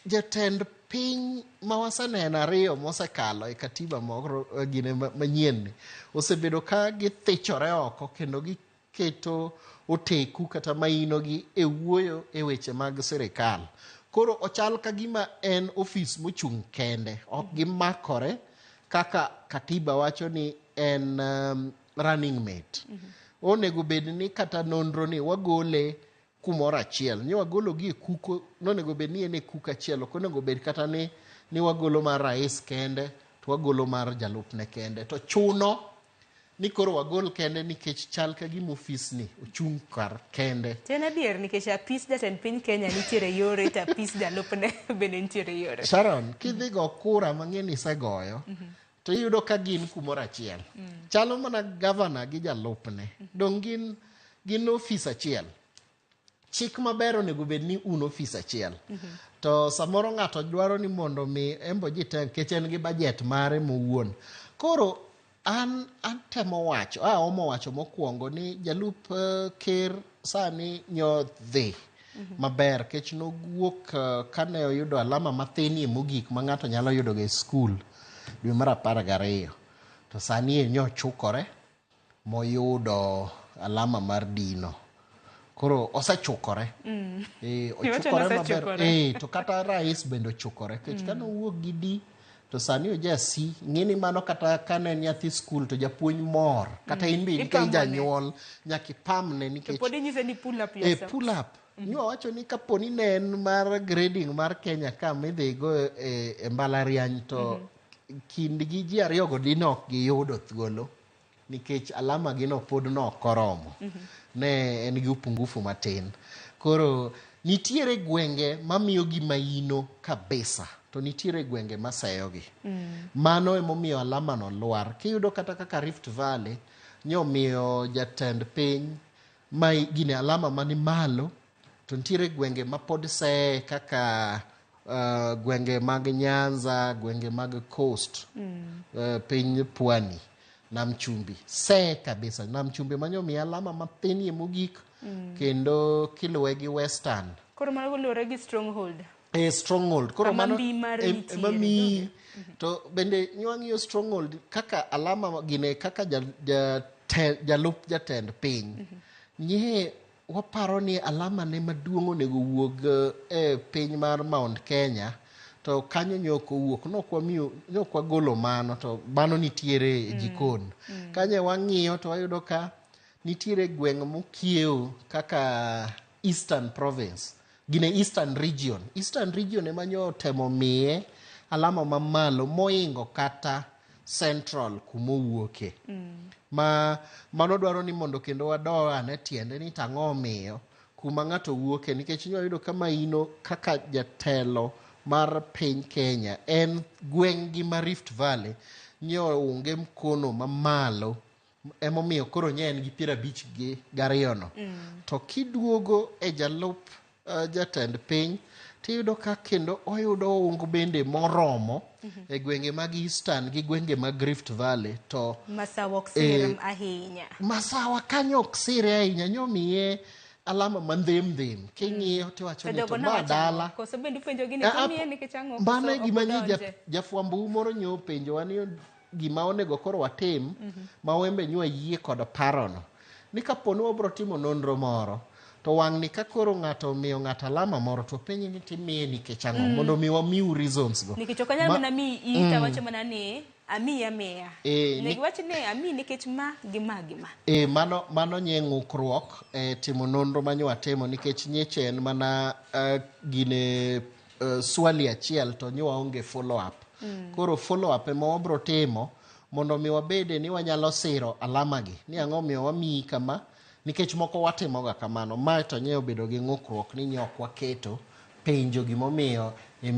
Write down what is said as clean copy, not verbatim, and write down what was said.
Jatend piny ma waseneno ariyo mosekalo e katiba moro gine manyien ni osebedo ka githichore oko kendo giketo oteku kata maino gi e wuoyo e weche mag sirikal. Koro ochal ka gima en ofis mochung' kende, ok gimakore kaka katiba wacho ni en running mate. Onego bed ni kata nonro ni wagole kumoro achiel, ni wagolo gi e kuko, nonego bed ni en e kuko achiel, ok onego bed kata ni wagolo mar rais kende to wagolo mar jalupne kende. To chuno ni koro wagol kende nikech chal ka gima ofis ni ochung' kar kende. To en adier nikech apis jatend piny Kenya nitiere yore to apis jalupne bende nitiere yore. Sharon, kidhi go kura mang'e ni isegoyo, to iyudo ka gin kumoro achiel. Chalo mana gavana gi jalupne. Dong' gin ofis achiel. Chik maber onego bed ni un ofis achiel. To samoro ng'ato dwaro ni mondo mi embo ji te nikech en gi budget mare mowuon. Koro an atemo wacho, aomo wacho mokwongo ni jalup ker sani nyo dhi maber kech nowuok kane oyudo alama mathinie mogik ma ng'ato nyalo yudo ga e skul dwe mar 12. To sani e nyochukore moyudo alama mar dino. Koro osechukore. Ochukore maber. To kata rais bende ochukore. Kech kane owuok gi D to sani oja C. Ng'eni mano kata kane en nyathi skul to japuonj mor. Kata in be in ka ijanyuol nyaka ipamne nikech To pod inyise ni pull up yourself. Pull up. Nyo wacho ni kapo ni ne en mar grading mar Kenya ka midhi go e mbalariany to kindgi ji ariyogo dine ok giyudo thuolo nikech alama gi no pod no ok oromo. Ne en gi upungufu matin. Koro nitiere gwenge mamiyo gi maino kabisa to nitiere gwenge maseyogi. Mano emomiyo alama no lwar. Kiyudo kata kaka Rift Valley nyomiyo jatend piny ma gine alama mani malo to nitiere gwenge ma pod seye kaka gwenge mag Nyanza, gwenge mag Coast, piny Pwani, Nam Chumbi seye kabisa. Nam Chumbi manyo miya alama mathinie mogik kendo kiluwe gi Western. Koro mano luwore gi stronghold. Stronghold. Koro Kama mano mbii mare nitiere, ema miyi. To bende nywang'iyo stronghold kaka alama gine kaka jalup jatend piny. Nye waparo ni alama ne maduong' onego wuog e piny mar Mount Kenya to kanyo nyo ok owuok, nok wagolo mano to mano nitiere e jikon. Kanyo wang'iyo to wayudo ka nitiere gweng' mokiewo kaka Eastern Province, gine Eastern Region. Eastern Region ema nyo otemo miye alama mamalo moingo kata Central kumowuoke. Ma mano dwaro ni mondo kendo wado ane tiende ni tang'o omiyo kuma ng'ato wuoke nikech inyalo yudo ka maino kaka jatelo mar piny Kenya en gweng' gi ma Rift Valley nyo onge mkono mamalo emomiyo koro nye en gi 52 no. To kiduogo e jalup jatend piny tiyudo ka kendo oyudo ung bende moromo e gwenge mag Eastern gi gwenge mag Rift Valley to Masawa ok sir ahinya. Masawa kanyo ok sire ahinya nyomiye alama mandhem ndhem king'iyo tiwacho ni to ma dala. Koso bende ipenjo gi ni to miye nikech ang'o? Mano e gima nyi jafwambo moro nyo penjowa ni gima onego koro watim ma wembe nywa yie kod parono ni kapo ni wabro timo nonro moro to wang' ni ka koro ng'ato omiyo ng'ato alama moro to penji ni timiye nikech ang'o mondo mi wamiu reasons go. Nikech ok anyal mana miyi i to awacho mana ni amiyi amiya. Onego iwach ni amiyi nikech ma gi ma gi ma. Mano nye ng'ukruok e timo nonro ma nyo watimo nikech nyeche en mana gine swali achiel to nyo waonge follow up. Koro follow up ema wabro timo mondo mi wabede ni wanyalo siro alama gi ni ang'o miyo wamiyi kama nikech moko watimoga kamano. Mae to nye obedo gi ng'ukruok ni nye ok waketo penjo gimomiyo